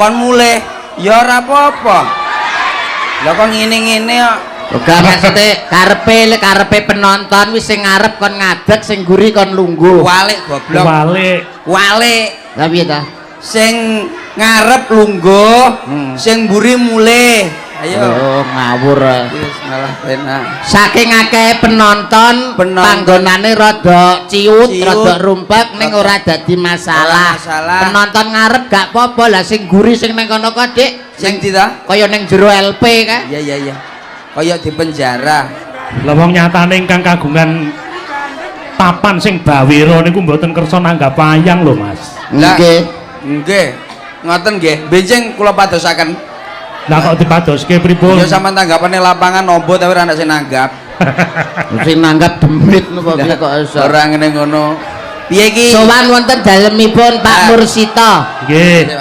Kon mulih ya ora apa-apa. Lah kok ngene-ngene kok. Ora, maksude karepe karepe penonton wis sing ngarep kon ngadeg, sing guri kon lungguh. Walik, goblok. Walik. Walik. Lah piye ta? Sing ngarep lungguh, sing mburi mulih. Ayo. Oh, ngawur. Wis malah penak. Saking akeh penonton, Penonton. Panggonane rada ciut, Ciut. Rada rumpek, ning ora dadi masalah. Ora masalah. Penonton ngarep gak apa-apa, lah sing guri sing nang kono kok, Dik, Sing ndi ta? Kaya ning jero LP kae. Iya. Kaya di penjara. Lah wong nyatane ingkang kagungan papan sing bawira niku mboten kersa nanggap wayang lho, Mas. Lah. Nggih. Nggih. Ngoten nggih. Benjing kula padosaken. Lah kok dipadoske pripun? Ya sampean tanggapane lapangan ombo tapi ora ana sing nanggap. Sing nanggap demit napa piye kok iso. Ora ngene ngono. Piye iki? Sowan wonten dalemipun Pak Ah. Mursito. Nggih. Sik,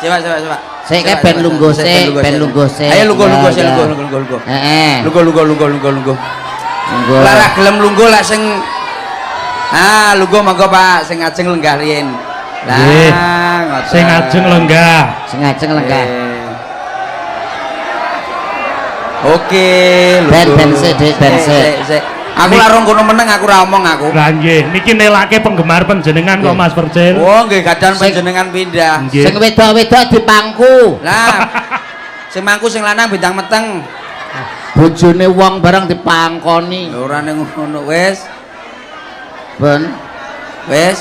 Pak, sik, Pak, sik, Pak. Sik, kae ben lungguh sik, ben lungguh sik. Ayo lungguh, lungguh sik, Ya, lungguh, ya. lungguh, lungguh, lungguh. Heeh. Lungguh, lungguh, lungguh, lungguh, lungguh. Lungguh. Lah ra gelem lungguh lah sing. Ah, lungguh monggo, Pak, sing ngajeng lenggah riyin. Lah, Nggih. Ngoten. Sing ngajeng lenggah. Sing ngajeng lenggah. Oke, Ben, lungguh. ben sik, Dik, ben sik. Sik. Aku lah rong kono meneng, aku ra omong aku. Lah nggih, niki nelake penggemar panjenengan kok, Mas Percil. Oh, nggih gadan Sing- panjenengan pindah. Nggih. Sing wedok-wedok dipangku. Lah, sing mangku sing lanang bintang meteng. Bojone wong barang dipangkoni. Ora ning ngono wis. Ben, Wis.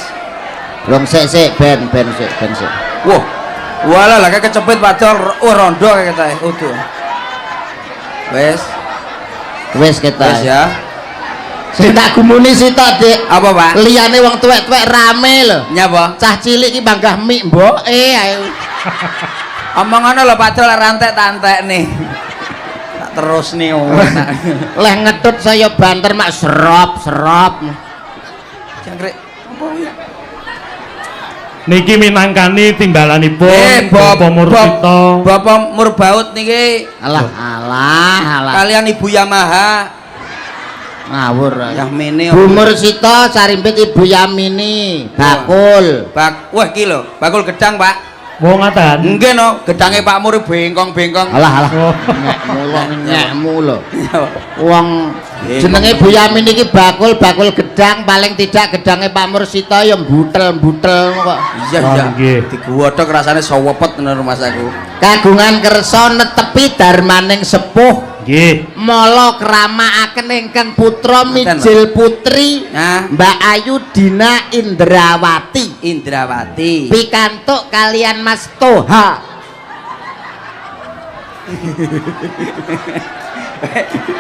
rong sik sik ben ben sik ben sik. Wah. Walah lah kayak kecepit padahal oh rondo kayak ketae. Utuh. Wis, Wis kita. wis ya. Sing tak gumuni sitok, Dik. Apa, Pak? Liyane wong tuwek-tuwek rame lho. Nyapa? Cah cilik iki panggah mik mboke ae. Omongane lho padahal rantek tak nih. Tak terus nih. Leh ngetut saya banter mak serop serop. Jangkrik. Apa kuwi? Niki minangkani timbalanipun Eh, Bapak Mursito. Bapak Murbaut niki Alah alah alah. kalian Ibu Yamaha. Ngawur ae. Yamini. Bu Mursito sarimpit Ibu Yamini, bakul. Bak, wah iki lho, bakul gedang, Pak. Wong ngaten. Nggih no, gedange Pak Mur bengkong-bengkong. Alah alah. Oh. Nyekmu lho, nyekmu lho. Wong jenenge Bu Yamini iki bakul bakul gedang, paling tidak gedange Pak Mursito ya mbutel-mbutel kok. Iya, Oh, iya. nggih. Digodhog rasane sowepet ngono rumah saku. Kagungan kersa netepi darmaning sepuh. Nggih. Mala kramakaken ingkang putra mijil putri Nah. Mbak Ayu Dina Indrawati Indrawati. pikantuk kalian Mas Toha.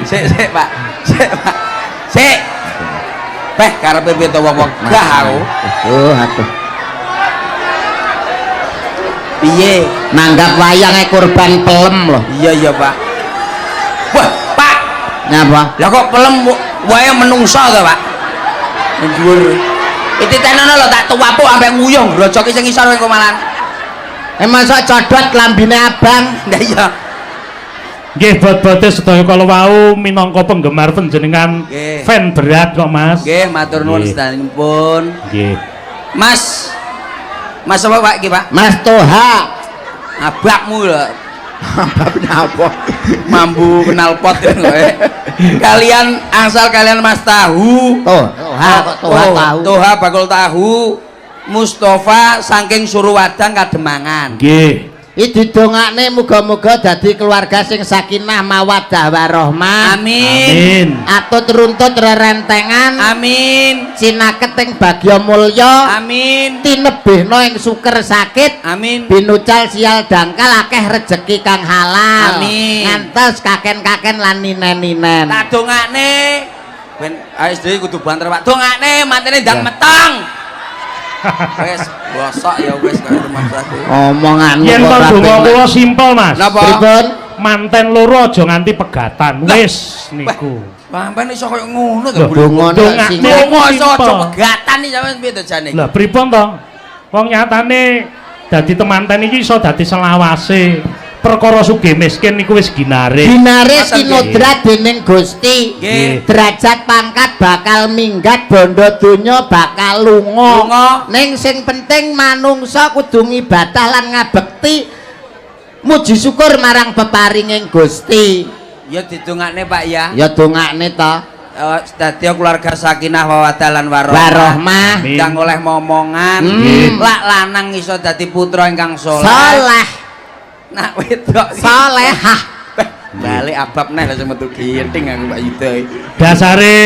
Sik, sik, Pak. Sik, Pak. Sik. Peh karepe piye to wong-wong gah aku. Oh, aduh. Piye? Nanggap wayange korban pelem loh. Iya, iya, Pak. Wah, Pak. Nyapa? Lah kok pelem wae menungso to, Pak? Ning dhuwur. Iki tenono lho tak tuwapuk sampe nguyuh grojoki sing isor kowe malan. Eh masa codot lambine abang. Lah iya. Nggih, bot-bote sedaya kala wau minangka penggemar panjenengan Nggih. fan berat kok, Mas. Nggih, matur nuwun Nggih. sedanipun. Nggih. Mas. Mas apa Pak iki, Pak? Mas Toha. Abakmu lho. Abang napa? Mambu knalpot kowe. Kalian angsal kalian Mas Tahu. Toh, Toha kok Toha Oh, tahu. Toha bakul tahu. Mustafa saking Suruwadang Kademangan. Nggih. Iki didongakne muga-muga dadi keluarga sing sakinah mawaddah warahmah. Amin. Amin. Atut runtut rerentengan. Amin. Cinaket ing bagya mulya. Amin. Tinebihna ing suker sakit. Amin. Binucal sial dangkal akeh rejeki kang halal. Amin. Ngantos kaken-kaken lan ninen-ninen. Tak dongakne ben ASD kudu banter Pak. Dongakne mantene ndang meteng. Wes bosok ya wis kaya rumah saku. Omonganmu Yen kok to ora donga penak. kula simpel, Mas. Napa? Pripun? Manten loro aja nganti pegatan. Lah. Wis niku. Sampeyan iso koyo ngono to, Loh, Bu. Dongane Dongakne sing Donga iso aja simpel. pegatan iki sampeyan piye to jane? Lah pripun to? Wong nyatane dadi temanten iki iso dadi selawase. Perkara sugih miskin niku wis ginare. Ginaris Ngoten, nggih. kinodrat dening Gusti. Nggih. Derajat pangkat bakal minggat, bondo donya bakal lunga. Lunga. Ning sing penting manungsa kudu ngibadah lan ngabekti Muji syukur marang peparinging Gusti. Ya didongakne, Pak, ya. Ya dongakne ta. Dadi keluarga sakinah mawaddah lan warahmah. Warohmah. Amin. Ndang oleh momongan. Lak lanang iso dadi putra ingkang saleh. Saleh. Nak wedok Salehah. Balik abab neh langsung metu ginting aku Pak Yuda. Dasare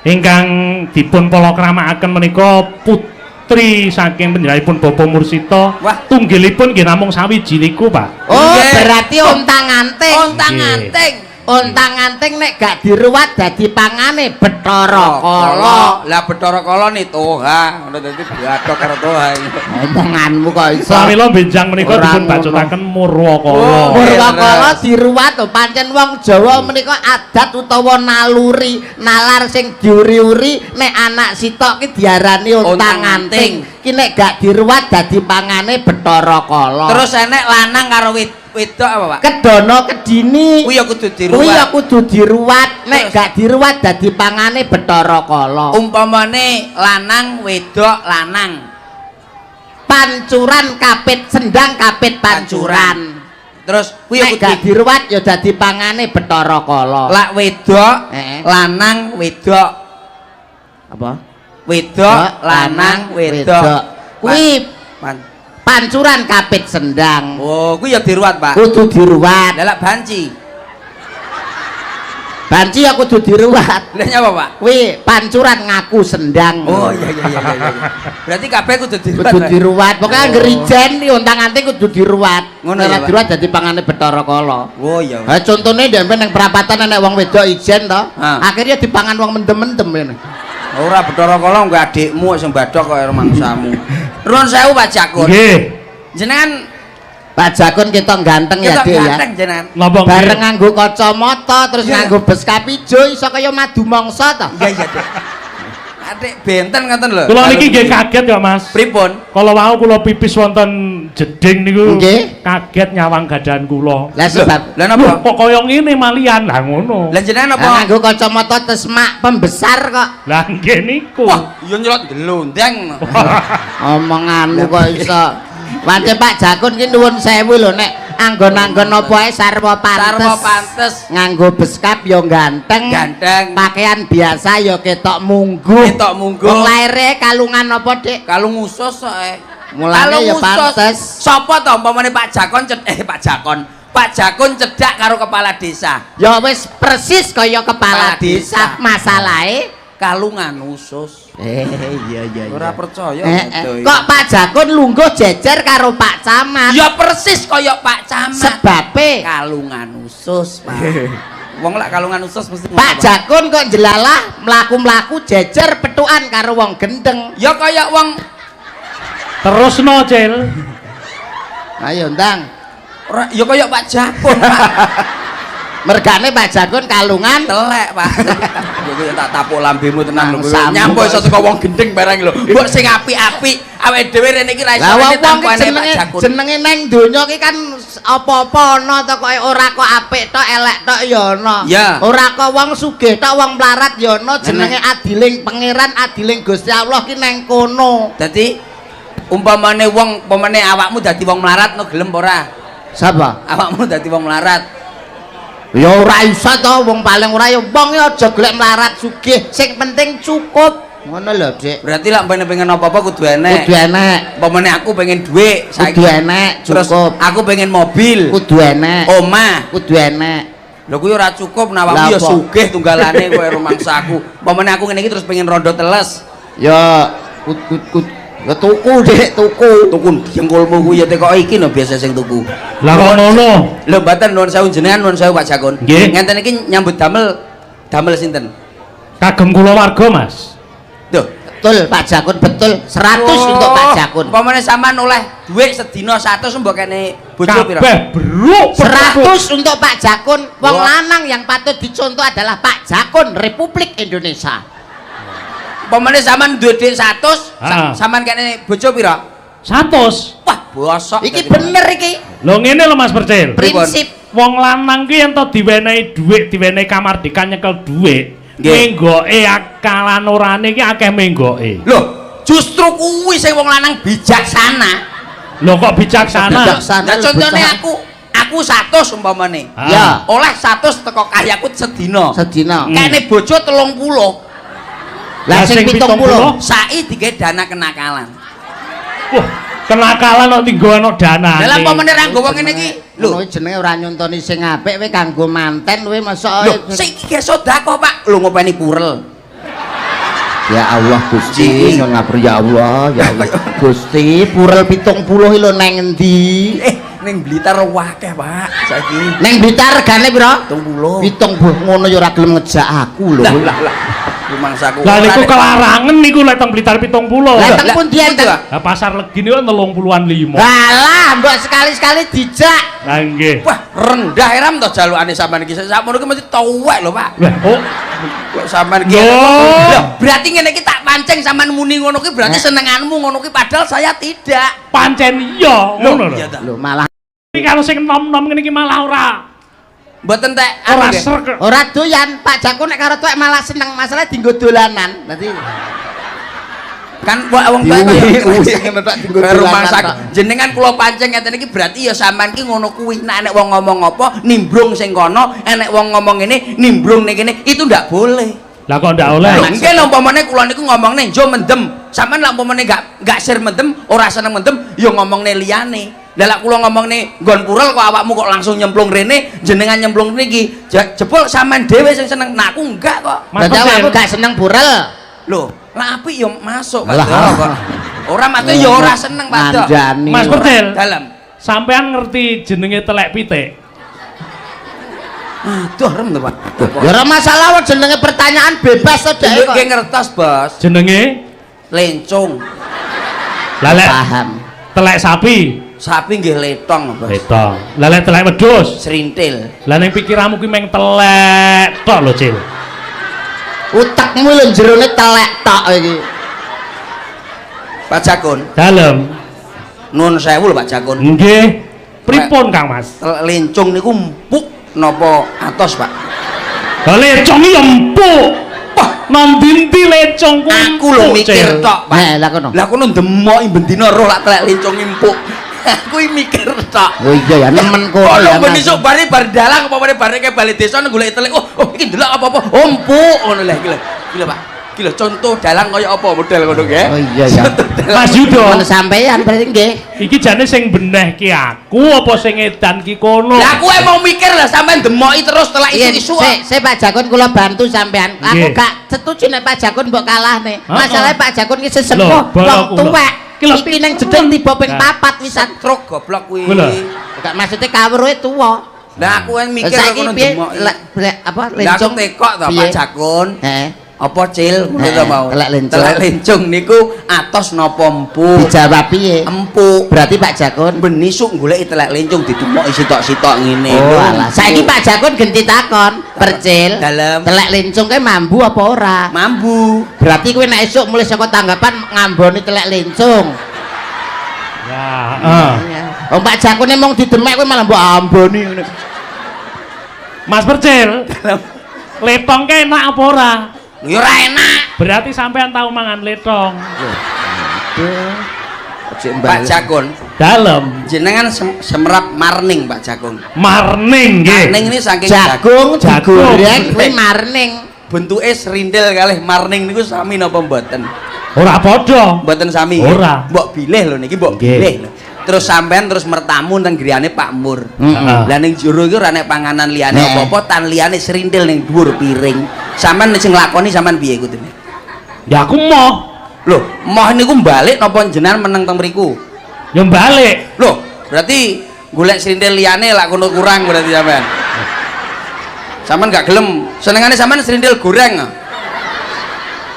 ingkang dipun polokramakaken menika putri saking panjenenganipun Bapak Mursito. Wah. Tunggilipun nggih namung sawiji niku, Pak. Oh, Nggih. berarti ontang-anting. Ontang-anting. Ontang-anting nek gak diruwat dadi pangane Bathara Kala. Lah Bathara Kala ni Toha, ngono dadi badhok karo Toha. Omonganmu kok iso. Pramila benjang menika Ora dipun ngono. bacutaken Murwakala. Oh. Murwakala Leres. diruwat to, pancen wong Jawa menika adat utawa naluri, nalar sing diuri-uri nek anak sitok ki diarani ontang-anting. Ki nek gak diruwat dadi pangane Bathara Kala. Terus enek lanang karo wedok apa, Pak? Kedono kedini. Kuwi ya kudu diruwat. Kuwi ya kudu diruwat, nek Terus? gak diruwat dadi pangane Bathara Kala. Umpamane lanang wedok lanang. Pancuran kapit sendang kapit pancuran. Terus kuwi ya Nek kudu gak diruwat ya dadi pangane Bathara Kala. lak wedok lanang wedok. Apa? Wedok lanang wedok. Kuwi Pan. pancuran kapit sendang. Oh, kuwi ya diruwat, Pak. Kudu diruwat. Lah lak banci. Banci ya kudu diruwat. Lah nyapa, Pak? Kuwi pancuran ngaku sendang. Oh iya. Berarti kabeh kudu diruwat. Kudu Pak? diruwat. Pokoke anggere ijen iki ontang-anting kudu diruwat. Ngono ya, Nek Pak? diruwat dadi pangane Bathara Kala. Oh iya. Ha contone ndek nang perapatan enek wong wedok ijen to. Ah. Akhirnya dipangan wong mendem-mendem ngene. Ora Bathara Kala nggo adikmu sing badhok kaya mangsamu. Nuwun sewu Pak Jakun. Nggih. Jenengan Pak Jakun ketok ganteng ya, ketok Dik ya. ganteng jenengan. Napa nggih? Bareng nganggo kacamata terus Iya. nganggo beskap ijo iso kaya madu mangsa to. Iya iya, Dik. Adik benten ngoten lho. Kula niki nggih kaget ya, Mas. Pripun? Kala wau kula pipis wonten jeding niku Nggih. kaget nyawang gadahan kula. Lah sebab Lah Loh, napa? kok kaya ngene malian lah ngono. Lah jenengan Lah napa? nganggo kacamata tesmak pembesar kok. Lah nggih niku. Wah, iya nyelot ndelondeng. Omonganmu kok iso. Wante Pak Jakun ki nuwun sewu lho nek anggon-anggon apa ae sarwa pantes. Sarwa pantes. Nganggo beskap ya ganteng. Ganteng. Pakaian biasa ya ketok mungguh. Ketok mungguh. Wong laire kalungan apa, Dik? Kalung usus kok eh. Mulane Kalung ya usus. pantes. Sapa to umpamane Pak Jakon Pak Jakon. Pak Jakun cedak karo kepala desa. Ya wis persis kaya kepala Kepala desa. desa. Masalahe Kalungan usus. iya iya Ora percaya gitu. Kok Pak Jakun lungguh jejer karo Pak Camat? Ya persis kaya Pak Camat. Sebabe Kalungan usus, Pak. Wong lak kalungan usus mesti ngono, Pak Jakun kok jelalah mlaku-mlaku jejer petukan karo wong gendeng. Ya kaya wong Terusno, Cil. Ayo ndang. ora ya kaya Pak Jakun, Pak. Mergane Pak Jakun kalungan Telek, Pak. Ya kuwi tak tapuk lambemu tenan lho. Mangsamu Nyampo kok iso teko wong gendeng barang lho. Mbok sing apik-apik awake dhewe rene iki ra iso Lah rene wong ki tampane Pak jenenge Jakun. jenenge neng donya ki kan apa-apa ana to kok ora kok apik tok elek tok ya ana. Ya. Ora kok wong sugih tok wong melarat ya ana jenenge adiling pangeran adiling Gusti Allah ki neng kono. Dadi umpamane wong umpamane awakmu dadi wong melarat no gelem apa ora? Sapa? Awakmu dadi wong melarat. Ya ora iso to wong paling ora ya wong ya aja golek melarat sugih, sing penting cukup. Ngono lho, Dik. Berarti lak umpamane pengen apa-apa kudu enek. Kudu enek, Umpamane aku pengen dhuwit saiki. kudu enek, Terus cukup. aku pengen mobil, Kudu enek, omah. kudu enek. Lho kuwi ora cukup nah Lah awakmu ya apa? sugih tunggalane kowe rumangsaku. Umpamane aku ngene iki terus pengen rondo teles. Ya kut kut kut ya tuku, Dik, tuku. Tuku dengkulmu kuwi ya teko iki lho biasa sing tuku. Lah kok ngono? Lho mboten nuwun sewu jenengan nuwun sewu Pak Jakun. Nggih. Ngenten iki nyambut damel damel sinten? Kagem kula warga, Mas. Duh. Betul Pak Jakun betul 100 untuk Pak Jakun. Umpamane sampean oleh dhuwit sedina 100 mbok kene bojo pira? Kabeh bruk 100 untuk Pak Jakun. Wong Wah. lanang yang patut dicontoh adalah Pak Jakun Republik Indonesia. Umpamane sampean duwe dhuwit 100, Ah. sampean kene bojo pira? 100. Wah, bosok. Iki bener iki Lho ngene lho Mas Percil. Pripun? prinsip. Wong lanang ki yen to diwenehi dhuwit, diwenehi kamardikan nyekel dhuwit, Nggih. menggoke akalan orane ki akeh menggoke. Loh, justru kuwi sing wong lanang bijaksana. Lho kok bijaksana? Bijaksana Lah lho, contone bocah. aku Aku 100 umpamane. Ah. Ya. Oleh 100 teko karyaku sedina. Sedina. Kene bojo 30. Lah sing 70. Sai digawe dana kenakalan. Wah, kenakalan kok dinggo ana danane. Lah umpamane ra nggawa ngene iki, lho. Lho jenenge ora nyontoni sing apik kowe kanggo manten kowe mosok. Lho, sing iki ge sedekah, Pak. Lho ngopeni purel. Ya Allah Gusti, nyuwun ngapura ya Allah, ya Allah. Gusti, purel 70 iki lho nang endi? Ning Blitar akeh, Pak. Saiki Neng Blitar regane pira? 70. 70 ngono ya ora gelem ngejak aku lho. Lah lah lah. Rumangsaku. Lah niku kelarangan niku lek teng Blitar 70. Lah teng pundi enten? Lah pasar Legi niku 35. Lah, mbok sekali-sekali dijak. Lah nggih. Wah, rendah eram to jalukane sampean iki. Sakmono iki mesti tuwek lho, Pak. Lah, oh, Kok sampean iki. Loh. Berarti ngene iki tak pancing sampean muni ngono ki berarti senenganmu ngono ki padahal saya tidak. Pancen iya ngono lho. Iya ta. Lho malah Iki kalau sing nom-nom ngene iki malah ora Mboten tek ora anu nggih. srek. Ora doyan, Pak Jakun nek karo tuwek malah seneng, masalah dinggo dolanan. Dadi Kan wong tuwek Diuwi, ngono tok dinggo kaya dolanan rumangsa tok. Jenengan kula pancing ngeten iki berarti ya sampean ki ngono kuwi. Nek enek wong ngomong apa nimbrung sing kono, enek wong ngomong ngene nimbrung ning kene, itu ndak boleh. Lah kok ndak oleh? Lho nggih lho umpamane kula niku ngomongne njo mendem. Sampean lah umpamane gak sir mendem, ora seneng mendem, ya ngomongne liyane. Lah lek kula ngomongne nggon purel kok awakmu kok langsung nyemplung rene, jenengan nyemplung niki. Jebul sampean dhewe sing seneng. Nah aku enggak kok. Mas Dadi Percil. awakmu gak seneng purel. Lho, lah apik ya masuk Pak Lah. Do kok. Ora maksudnya ya ora seneng Pak Do. Ngandani. Mas Percil. Dalam. Sampean ngerti jenenge telek pitik? Aduh, rem to, Pak. Ya ora masalah wong jenenge pertanyaan bebas to dhek kok. Nggih ngertos, Bos. Jenenge Lencung. lah lek Paham. telek sapi. Sapi nggih letong, Bos. Letong. Lah lek telek wedhus. Serintil. Lah ning pikiranmu kuwi meng telek tok lho, Cil. Utekmu lho jerone telek tok iki. Pak Jakun, Dalem. nuwun sewu lho Pak Jakun. Nggih. Pripun Kang Mas? Telek lencung niku empuk napa atos, Pak? Lah lecong iki ya empuk. Wah, Nang ndi lecong kuwi aku lho empuk, mikir Cil. tok, Pak. Nah, lah kono. Lah kono ndemoki bendina roh lak telek lencung empuk. Aku iki mikir tok. Oh iya ya nemen kono Kono ya. ben Mas. isuk bare bar dalang apa bare bare ke bali desa golek telek. Oh, oh iki ndelok apa-apa. Oh, empuk ngono lho iki lho. Iki lho, Pak. Iki lho contoh dalang kaya apa model ngono nggih. Oh iya ya. Contoh dalang. Mas Yudo, Nemen sampean berarti nggih. iki jane sing beneh ki aku apa sing edan ki kono? Lah aku emang mikir lah sampean demoki terus telek Iya, isu-isu. sik, sik Pak Jakun kula bantu sampean. Aku Nggih. gak setuju nek Pak Jakun mbok kalahne. Heeh. Masalahe Pak Jakun ki Lho, sesepuh bala wong kula. tuwek. Ki lho, Iki ning jeding tiba ping Nah. papat wisan. Truk goblok kuwi. Kuwi lho. Gak maksudnya kawruhe tuwa. Lah aku kan mikir Saiki kono piye? demoki. Apa Lah aku lencung tekok to Pak Piye? Jakun. Heeh. Apa Cil ngono to Heeh, mau. telek lencung. Telek lencung niku atos napa empuk? Dijawab piye? Empuk. Berarti Pak Jakun. Ben isuk goleki telek lencung didemoki sitok-sitok ngene. Oh alah. Saiki Pak Jakun genti takon, Percil. Dalem. Telek lencung kae mambu apa ora? Mambu. Berarti kowe nek esuk mulih saka tanggapan ngamboni telek lencung. Ya, heeh. Oh Pak Jakune mung didemek kowe malah mbok amboni ngene. Mas Percil, letong ki enak apa ora? Ya ora enak. Berarti sampean tau mangan letong. Pak Jakun, Dalem. jenengan semerap marning Pak Jakun. Marning nggih. Marning ini saking Jagung Jagung. digoreng kuwi marning. Bentuke serindel kalih marning niku sami napa mboten? Ora padha. Mboten sami. Ora. Mbok bilih lho niki mbok Nggih. bilih lho. Terus sampean terus mertamu teng griyane Pak Mur. Heeh. Lah ning jero iku ora nek panganan liyane Nek. apa-apa, tan liyane serindel ning dhuwur piring. Sampean sing nglakoni sampean piye kudune? Ya aku moh. Lho, moh niku balik napa jenengan meneng teng mriku? Ya balik. Loh, berarti golek serindel liyane lak kono kurang berarti sampean. Sampean gak gelem. Senengane sampean serindel goreng.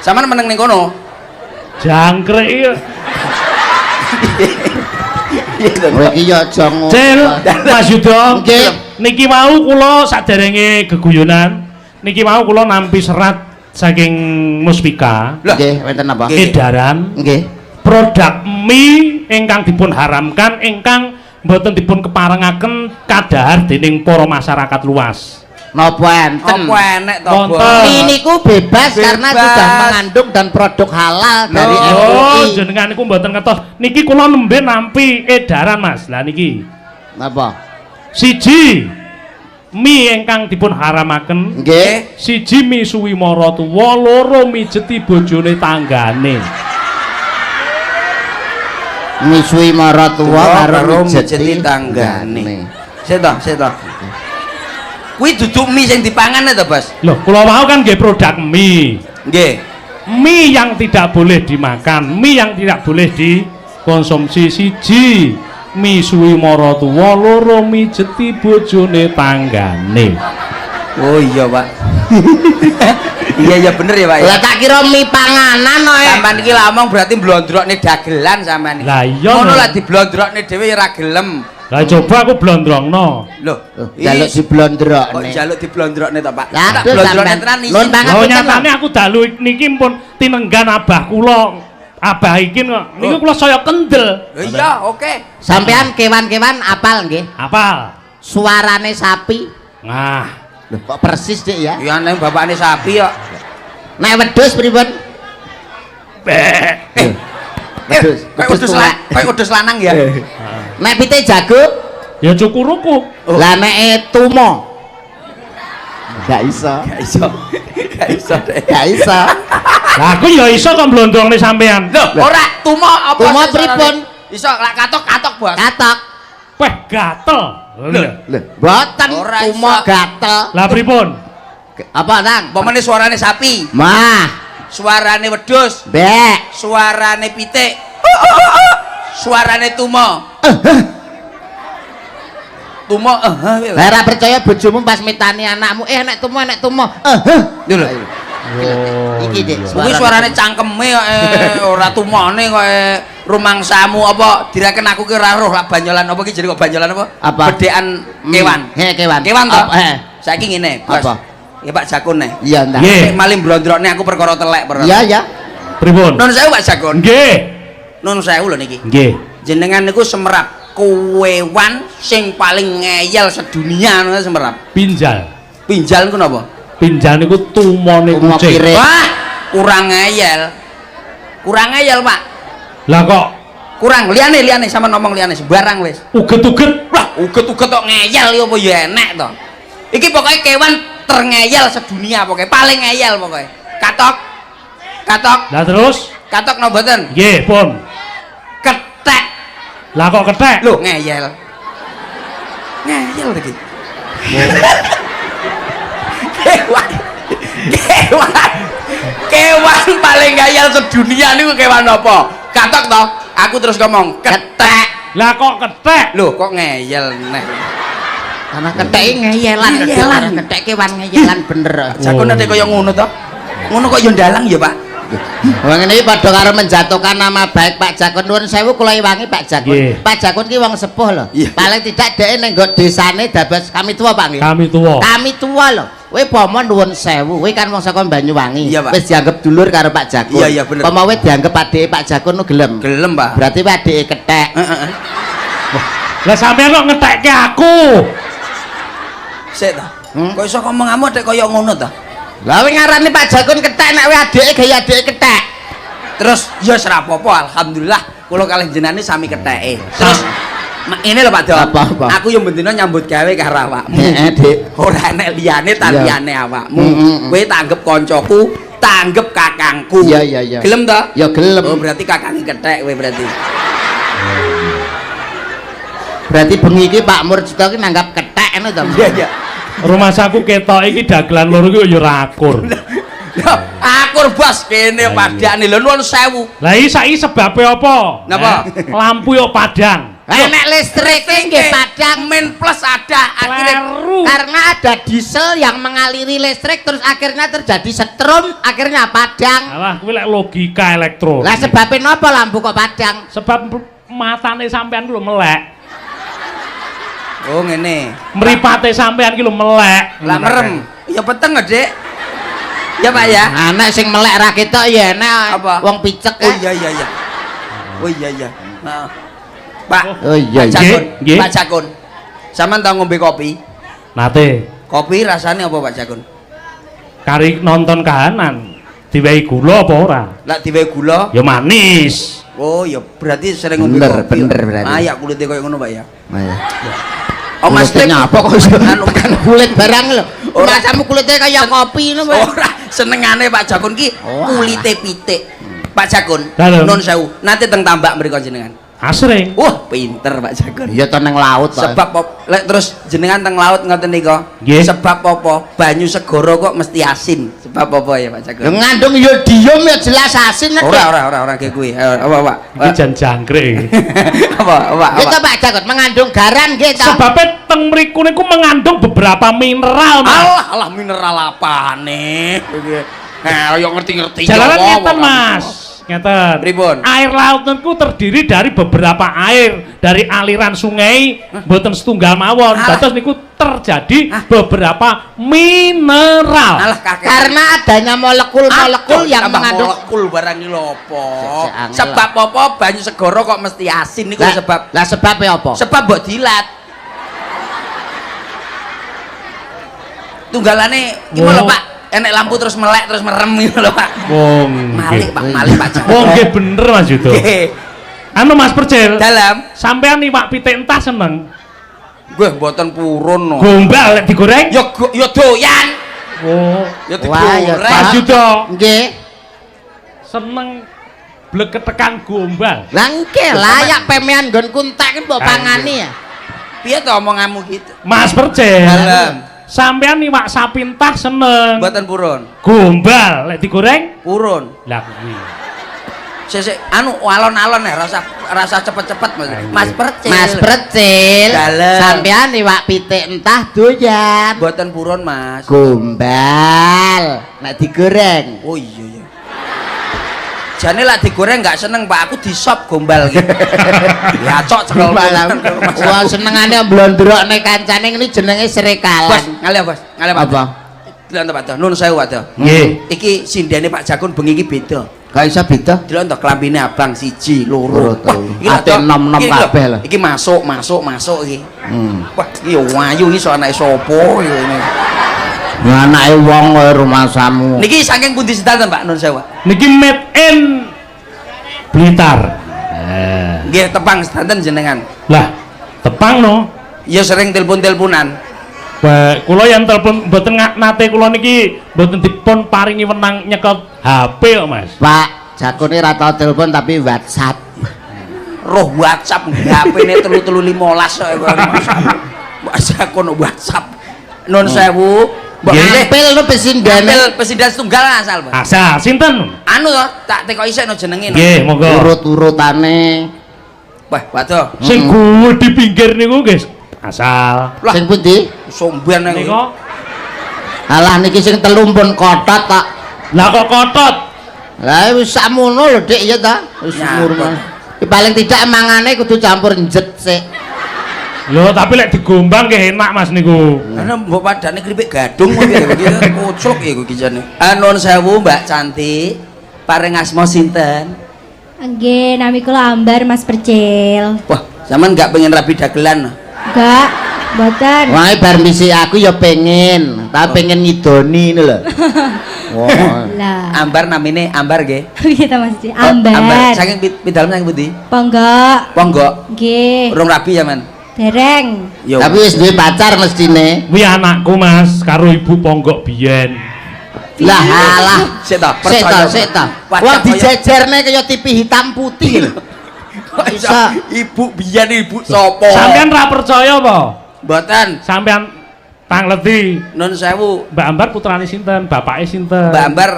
Sampean meneng ning kono. Jangkrik iki. Iya to. Kowe iki ya aja ngono. Cil, Mas Yudo. Nggih. Niki mau kula saderenge geguyonan, niki mau kula nampi serat saking Muspika Lah. Nggih, wonten apa? Nggih. edaran Nggih. produk mie ingkang dipun haramkan ingkang mboten dipun keparengaken kadhahar dening para masyarakat luas. Napa enten? Apa enek to, Bos? Wonten. Mie niku bebas, karena Bebas. sudah mengandung dan produk halal dari Loh. Oh, MUI. jenengan niku mboten ngertos. Niki kula nembe nampi edaran, Mas. Lah niki Napa? Siji mie ingkang dipun haramaken. Nggih. Siji misuwi maratuwa, loro mijeti bojone tanggane. Misuwi maratuwa karo mijeti tanggane. Sik to, sik to. Kuwi duduk mie sing dipangan to, Bos? Loh, kula wau kan nggih produk mie. Nggih. Mie yang tidak boleh dimakan, mie yang tidak boleh dikonsumsi. Siji misuwi maratuwa, loro mijeti bojone tanggane. Oh iya, Pak. Iya iya bener ya, Pak. Lah tak kira mie panganan kok. Sampeyan iki lah omong berarti blondrokne dagelan sampean iki. Lah iya. Ngono lah diblondrokne dhewe ya ora gelem. Lah coba aku blondrongno. Loh, jaluk diblondrokne. Kok jaluk diblondrokne to, Pak? Lah Tak blondrokne tenan iki. Nuwun pangapunten. Lho nyatane aku dalu niki pun tinenggan abah kula. Abah iki kok niku kula saya kendel. Lho iya, oke. Sampean kewan-kewan apal nggih? Apal. Suarane sapi. Nah. Lho kok persis, Dik ya? Iya nek bapakne sapi kok. Nek wedhus pripun? Bek. Wedhus, wedhus kayak wedhus lanang ya. Nek pitik jago? Ya cukuruku. Lah nek tumo? Gak iso. Gak iso. Gak iso. Gak iso. Lah aku ya iso kok mblondrongne sampean. Lho, ora tumo apa? Tumo pripun? Iso lak katok-katok, Bos. Katok. Weh, gatel. Lho, mboten tumo gatel. Lah pripun? Apa, Nang? Umpamane suarane sapi. Mah. Suarane wedhus. Bek. Suarane pitik. Suarane tumo. Tumo Lah ora percaya bojomu pas mitani anakmu, enek tumo, enek tumo. Lho lho. Iki, Dik. Kuwi suarane cangkeme kok ora tumone kok rumangsamu apa direken aku ki ora roh lah banyolan apa ki jenenge kok banyolan apa? Bedhekan kewan. He kewan. Kewan to? Saiki ngene, Bos. Apa? Ya Pak Jakun nih. Iya, ndak. Nek maling blondrokne aku perkara telek perkara. Iya, iya. Pripun? Nun sewu Pak Jakun. Nggih. Nun sewu lho niki. Nggih. Jenengan niku semerap kewan sing paling ngeyel sedunia ngono semerap. Pinjal. Pinjal niku napa? Pinjal niku tumone kucing. Wah, kurang ngeyel. Kurang ngeyel, Pak. Lah kok kurang liyane sama ngomong liyane sembarang wis. Uget-uget. Lah, uget-uget kok ngeyel iki apa ya enek to. Iki pokoke kewan terngeyel sedunia pokoke, paling ngeyel pokoke. Katok. Katok. Lah terus? Katok napa mboten? Nggih, pun. Kethek. Lah kok kethek? Lho, ngeyel. Ngeyel iki. Kewan. Kewan. Kewan paling ngeyel sedunia niku kewan apa? Katok to? Aku terus ngomong, kethek. Lah kok kethek? Lho, kok ngeyel neh. Karena kethek ngeyelan, kethek kewan ngeyelan bener. Jakun nek kaya ngono to. Ngono kok yo ndalang ya, Pak. Wong ngene iki padha karo menjatuhkan nama baik Pak Jakun. Nuwun sewu kula iwangi Pak Jakun. Pak Jakun ki wong sepuh lho. Paling tidak dhek ning nggon desane dados kami tuwa, Pak nggih. Kami tuwa. Kami tuwa lho. Kowe pomo nuwun sewu, kowe kan wong saka Banyuwangi. Wis dianggep dulur karo Pak Jakun. Iya, iya bener. Pomo kowe dianggep adike Pak Jakun gelem. Gelem, Pak. Berarti adike kethek. Heeh. Lah sampean kok ngethekke aku. Sik ta. Kok iso ngomong amu adek kaya ngono ta? Lah kowe ngarani Pak Jakun kethek nek kowe adike gaya adike kethek. Terus ya ora apa-apa, alhamdulillah kula kalih jenengan sami ketheke. Terus ini lho Pak Dok. Aku yo bendina nyambut gawe karo awakmu. Heeh, Dik. Ora enek liyane ta liyane awakmu. Kowe tanggep koncoku, tanggep kakangku. Iya, iya, iya. Gelem ta? Ya gelem. Oh, berarti kakange kethek kowe berarti. Berarti bengi iki Pak Murjito ki nanggap kethek ngono to. Iya, iya. Rumah saku ketok iki dagelan loro iki ya ora akur. Lho, akur bos kene padane lho nuwun sewu. Lah iki saiki sebabe apa? Napa? Lampu yo padang. Lah nek listrik nggih padang, min plus ada akhirnya karena ada diesel yang mengaliri listrik terus akhirnya terjadi setrum, akhirnya padang. Alah kuwi lek logika elektro. Lah sebabe napa lampu kok padang? Sebab matane sampean ku lho melek. Oh ngene. Mripate sampean ki lho melek. Lah merem. Ya peteng kok, Dik. Ya Pak ya. Anak sing melek ra ketok ya enek wong picek. Oh iya iya iya. Oh iya iya. Heeh. Pak. Oh iya iya. Pak Jakun. Sampeyan tau ngombe kopi? Nate. Kopi rasane apa Pak Jakun? Kari nonton kahanan. Diwehi gula apa ora? Lah diwehi gula? Ya manis. Oh ya berarti sering ngombe kopi. Bener berarti. Layak kulite koyo ngono Pak ya. Iya. Oh, Mas Kulite nyapa kok iso Anu tekan kulit barang lho. Ora. Masamu kulite kaya kopi ngono Pak. Ora, senengane Pak Jakun ki Oh, kulite pitik. Pak Jakun, Dalem. nun sewu, nate teng tambak mriku jenengan. Asring. Wah, pinter Pak Jakun. Iya to nang laut to. Sebab lek terus jenengan teng laut ngoten nika. Nggih. Sebab apa? Banyu segara kok mesti asin. Sebab apa ya Pak Jakun? Ya ngandung yodium ya jelas asin nek. Ora ora ora ora kayak kuwi. Ayo, apa Pak? Iki jan jangkrik iki. Apa apa Nggih apa? to Pak Jakun mengandung garam nggih to. Sebabnya teng mriku niku mengandung beberapa mineral, Mas. Alah alah mineral apane? Eh, ayo ngerti-ngerti. Jalanan Jawa, ngeten, ora. Mas. Ngeten. Pripun? Air laut niku terdiri dari beberapa air, dari aliran sungai, mboten setunggal mawon. Alah. Dados niku terjadi Hah? beberapa mineral. Alah kakek. Karena adanya molekul-molekul Aduh, yang tambah mengandung molekul barang iki lho apa? Sik, sik, angel. Sebab apa banyu segara kok mesti asin niku Lah, sebab lah sebabnya apa? sebab mbok dilat. Tunggalane iki lho Oh. Pak, enek lampu terus melek terus merem gitu lho Pak. Wong Malik nggih. Pak, malik Pak. Wong nggih bener Mas Yudo. Nggih. Anu Mas Percil, Dalam sampean iwak pitik entah seneng. gue mboten purun no. Gombal lek digoreng? Ya ya doyan. Oh. Ya Wah, ya digoreng. Mas Yudo Nggih. seneng bleketekan gombal. Lah nggih layak pemean nggonku entek ki mbok pangani ya. Piye to omonganmu gitu? Mas Percil. Dalam Sampean iwak sapi entah seneng. mboten purun. Gombal lek digoreng? Purun. Lah kuwi. Sik sik anu alon-alon ya rasa rasa cepet-cepet Mas. Ah, iya. Mas Percil. Mas Percil, Dalem. sampean iwak pitik entah doyan. Mboten purun, Mas. Gombal nek digoreng. Oh iya iya. Jane lak digoreng gak seneng, Pak. Aku disop gombal gitu. Ya cok cekel. Gombal. Wah senengane mblondrokne kancane ngene jenenge Bos, srekalan. ngalih Bos, ngalih Pak. Apa? Delok to Pak. Nun sewu Pak. Nggih. Iki sindene Pak Jakun bengi iki beda. Gak iso beda. Delok to klambine abang siji, loro. Loro, telu. iki lho, Ate Dok. nom-nom Iki lho, kabeh lho. Iki masuk, masuk, masuk iki. Hmm. Wah, iki yo wayu iki so anake sapa iki ini. Ya anake wong kaya rumasamu. Niki saking pundi sedanten Pak Nun sewu? Niki made in Blitar. Eh. Nggih tepang sedanten jenengan. Lah, tepang no. Ya sering telepon-teleponan. Wah, kula yang telepon mboten nate kula niki mboten dipun paringi wenang nyekel HP kok, Mas. Pak, Jakune ra tau telepon tapi WhatsApp. Roh WhatsApp HP-ne 3315 kok. Mbak Jakun WhatsApp. Nun sewu, mbok Nggih. nggih. Ampil lu pesindane. Ambil presiden setunggal asal, Pak. Asal sinten? Anu to, tak tekoki sik no jenenge. no. Nggih, monggo. Urut-urutane. Wah, waduh. Sing guwe di pinggir niku nggih asal. Lah. Sing pundi? Somben nang. Nika Alah niki sing telu pun kotot tok. lah kok kotot. Lah wis sakmono lho Dik ya ta. Wis Nyapa. umur. Ki paling tidak mangane kudu campur njet sik. Lho, tapi lek digombang nggih enak Mas niku. Ana mbok padane kripik gadung kok piye iki koclok ya iki jane. Nuwun sewu Mbak cantik. Paring asma sinten? Nggih, nami kula Ambar Mas Percil. Wah, sampean gak pengen rabi dagelan? Enggak, mboten. Wah, bar misi aku ya pengen, tapi pengen ngidoni ngono lho. Wah. Lah. Ambar namine Ambar nggih. Piye ta Mas? Oh, Ambar. Ambar. Saking pidalem saking pundi? Ponggok. Ponggok. Nggih. Urung rabi sampean. Dereng. Yo. Tapi wis duwe pacar mestine. Kuwi anakku Mas karo ibu ponggok biyen. Lah alah. Sik ta, Sik ta, sik ta. Wah dijejerne kaya TV hitam putih lho. Kok iso ibu biyen ibu sapa? Sampean ra percaya apa? Mboten. Sampean tangleti. Nun sewu, Mbak Ambar putrane sinten? Bapake sinten? Mbak Ambar,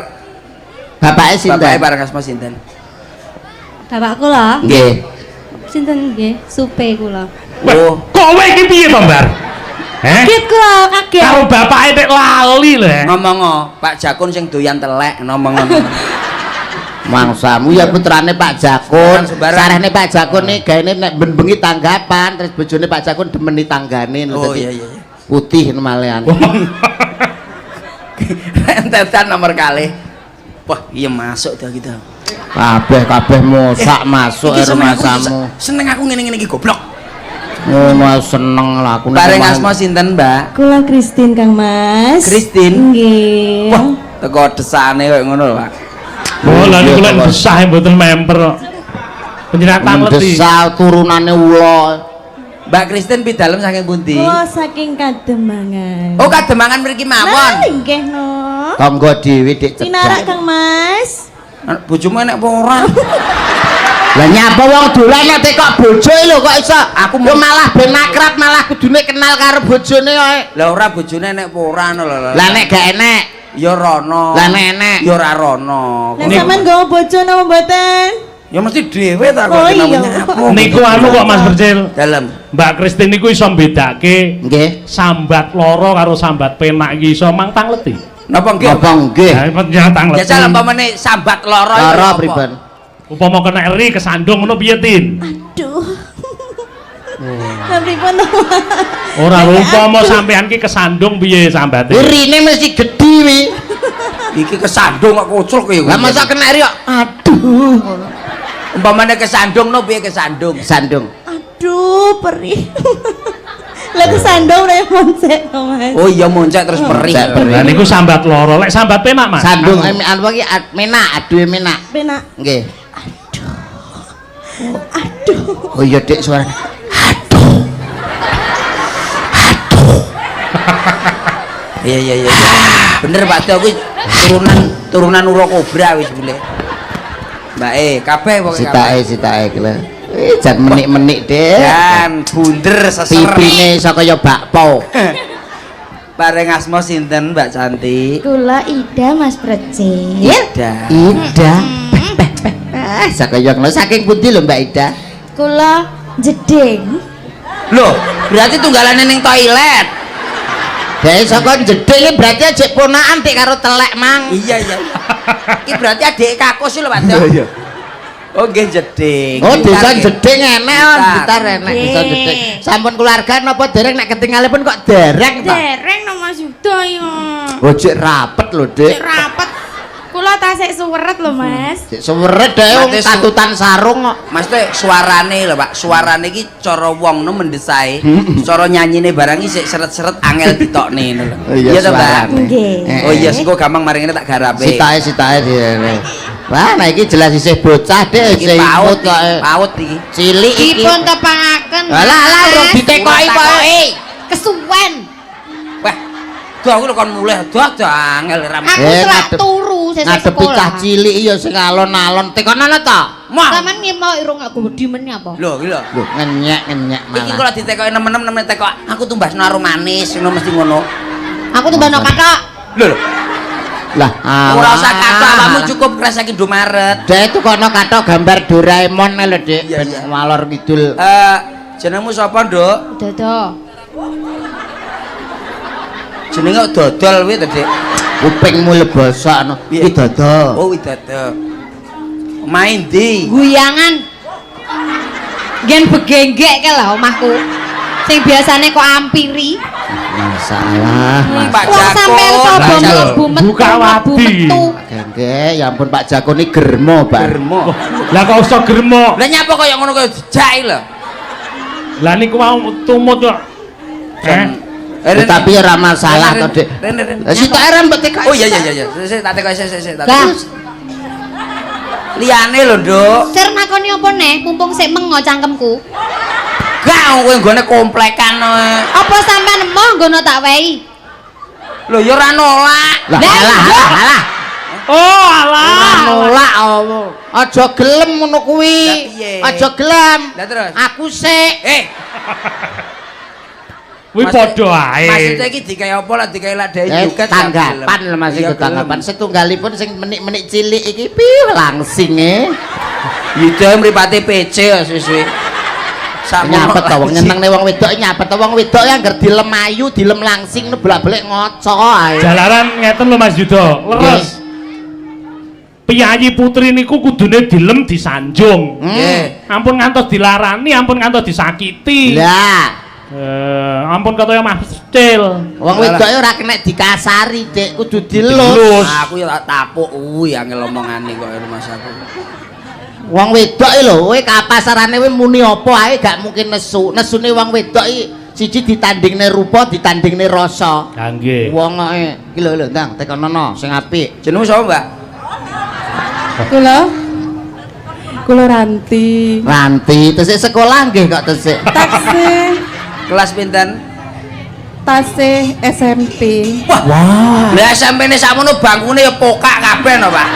Bapake sinten? bapake bareng asma sinten? Bapak kula Nggih. sinten nggih? Supe kula. Wah, Oh. kowe iki piye to, Mbar? Heh? Kaget kula, kaget. Karo bapake tek lali lho. eh. Ngomong Pak Jakun sing doyan telek ngomong. Mangsamu ya putrane Pak Jakun. Sembarang. Sarehne Pak Jakun nih gaene nek ben bengi tanggapan terus bojone Pak Jakun demeni tanggane lho. Oh Dadi iya iya. iya. Putih malean. Rentetan nomor kalih. Wah, iya masuk dah kita. Kabeh kabeh mosak masuk Iki seneng aku, rumasamu. seneng aku ngene-ngene iki goblok. Ngono seneng lah aku nek Bareng omah- asma sinten, Mbak? Kula Christine Kang Mas. Christine? Nggih. Wah, teko desane koyo ngono lho, Pak. Oh, lha niku lek Iya, desah mboten memper kok. Panjenengan tangleti. Mendesah turunane ula. Mbak Kristen pidalem saking pundi? Kula saking Kademangan. Oh, Kademangan mriki Nah, mawon. nggih no. Tangga dhewe Dik Pinarak cedhak. Kang Mas. Bojomu enek apa ora? Lah nyapa wong dolan nek tekok bojo lho kok iso. Aku Yo malah ben akrab malah kudune kenal karo bojone ae. Lah ora bojone enek apa ora ngono lho. Lah nek gak enek, ya rono. Lah nek enek. Ya ora rono. Lah sampean nggawa bojo napa mboten? Ya mesti dhewe ta kok Oh, iya. nyapu. Niku anu kok Mas Percil. Dalem. Mbak Christine niku iso mbedake Nggih. sambat loro karo sambat penak iki iso mang tangleti. Napa nggih? Napa nggih? Ya panjenengan tangleti. Jajal umpamane sambat loro itu Loro apa? pripun? Upama kena eri kesandung ngono piye, Tin? Aduh. Lah pripun to? Ora upama sampean ki kesandung piye sambate? Irine mesti gedhi wi. Iki kesandung kok kucluk ya. Lah masa kena eri kok aduh. Umpamane kesandung no piye kesandung? Sandung. Aduh, perih. Lah kesandung ora moncek to, Mas. Oh iya moncek terus perih. Moncek perih. Lah niku sambat loro, lek sambat penak, Mas. Sandung anu iki menak, aduh menak. Penak. Nggih. Aduh. Oh iya Dik suarane. Iya iya iya. Bener Pak Do kuwi turunan turunan ura kobra wis bule. Mbak e, kabeh pokoke Sitake sitake iki lho. Jan menik-menik Dik. Dan bunder seser. Pipine iso kaya bakpo. Bareng asma sinten Mbak Cantik? Kula Ida Mas Percil. Ida. Ida. Peh peh peh. Ah, sakaya ngono saking pundi lho Mbak Ida? Kula jeding. Loh, berarti tunggalane ning toilet. Dhewe saka jeding iki berarti ajek ponakan Dik karo telek mang. Iya iya. Iki berarti adik kakus lho Pak Do. Iya. Oh nggih jeding. Oh, desa Blitar, nggih. jeding enek on, Blitar. Blitar enek desa Nggih. jeding. Sampun keluarga napa dereng nek ketingalipun kok dereng ta? Dereng no Mas Yuda ya. Oh, jek rapet lho, Dik. Cek rapet. Kula tasik suweret lho Mas. Jek suweret dhewe wong Mate katutan sarung kok. Maksudnya suarane lho Pak, suarane iki cara wong no mendesae, cara nyanyine barang iki sik seret-seret angel ditokne ngono lho. Oh iya, to, Mbak? suarane. Nggih. Eh, Oh iya, sengko gampang maring ngene tak garape. Sitae sitae dhewe. Wah, nah iki jelas isih bocah Dik, Iki isih paut imut kok. iki, paut iki. Cilik iki. Dipun tepangaken. Alah alah urung ditekoki kok. Kesuwen. Wah, doh aku lho kon mulih, doh doh angel ra. Aku Eh, selak ngadep- turu sesuk Ngadepi sekolah. cah cilik ya sing alon-alon tekonono to. Mah. Sampeyan ngemo irung aku wedi men apa? Lho, iki lho. Lho, ngenyek-ngenyek Iki malah. kalau ditekoki nemen-nemen tekok, aku tumbasno arum manis ngono mesti ngono. Aku tumbano kathok. Lho lho, Lah, ora usah kathok awakmu alah. cukup kresek Indomaret. Dek tukono kathok gambar Doraemon lho, Dik, Iya, ben iya. ngalor kidul. Eh, jenengmu sapa, Nduk? Dodo. Jenenge kok dodol kuwi to, Dik. Kupingmu lebosok no. Piye? Iki dodo. Oh, Widodo. Main ndi? Guyangan. Gen begenggek ke lah omahku. Sing biasane kok ampiri. Masalah, Pak Wong Jako. sampean coba Lah, iya. mlebu metu Buka mlebu wadi. metu. Gengge, ya ampun Pak Jako ini germo, Pak. Germo. Lah kok iso germo? Lah nyapa kaya ngono kaya dijak lho. Lah niku mau tumut kok. Eh, Eh, Tapi ora masalah to, Dik. Rene, Rene. Lah sitoke ra mbok tekoki. Oh iya iya iya iya. Sik tak tekoki sik sik sik tak. Lah. tekoki. Liyane lho, Nduk. Sir nakoni apa neh mumpung sik mengo cangkemku. Gak kowe nggone komplekan kowe. Apa sampean emoh nggono tak wehi? Lho ya ora nolak. Lah Lah, alah iya. alah alah. Oh, alah. Ora nolak apa. Aja gelem ngono kuwi. Lah, piye? Aja gelem. Lah, terus? Aku sik. Eh, Kuwi padha ae. Maksudnya iki dikai apa lah dikai ladahi Eh, juga tanggapan lho Mas Iya, iku tanggapan setunggalipun sing menik-menik cilik iki piye langsinge. Yuda mripate PC ya suwe-suwe. Sakmono Nyapet to wong langsing. nyenengne wong wedok nyapet to wong wedok yang angger dilem ayu, dilem langsing nu bolak-balik ngoco ae. Jalaran ngeten lho Mas Yuda, leres. Piyayi putri niku kudune dilem disanjung. Nggih. Ampun ngantos dilarani, ampun ngantos disakiti. Lah, Eh, ampun katanya Mas Cil. wong wedok ora kena dikasari, Dik, kudu dilus. Dilus. Aku ya tak tapuk kuwi angel omongane kok rumah aku. Wong wedok iki lho, kowe kapasarane kowe muni apa ae gak mungkin nesu. Nesune wong wedok iki siji ditandingne rupa, ditandingne rasa. Lah nggih. Wong ae iki lho lho, Ndang, tekonono sing apik. Jenengmu sapa, Mbak? Kula. Kula Ranti. Ranti, tesih sekolah nggih kok tesih. Taksih Kelas pinten? Tasih SMP. Wah. Lah SMP ne sakmono bangkune ya pokak kabeh no, Pak.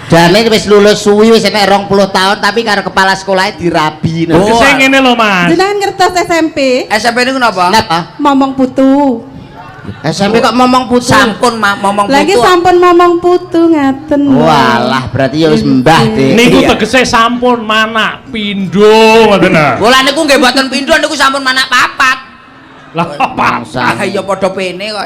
Jane wis lulus suwi, wis enek 20 tahun, tapi karo kepala sekolahnya dirabi. Oh. Tegese ngene lho, Mas. Jenengan ngertos SMP? SMP niku napa? Napa? Momong putu. SMP kok momong putu? Sampun momong Lagi putu. sampun momong putu ngaten. Walah, berarti ya wis mbah, Dik. Niku Iya. tegese sampun manak pindho ngoten lho. Kula niku nggih mboten pindho, niku sampun manak papat. Lah apa? Mangsa. Ah ya padha pene kok.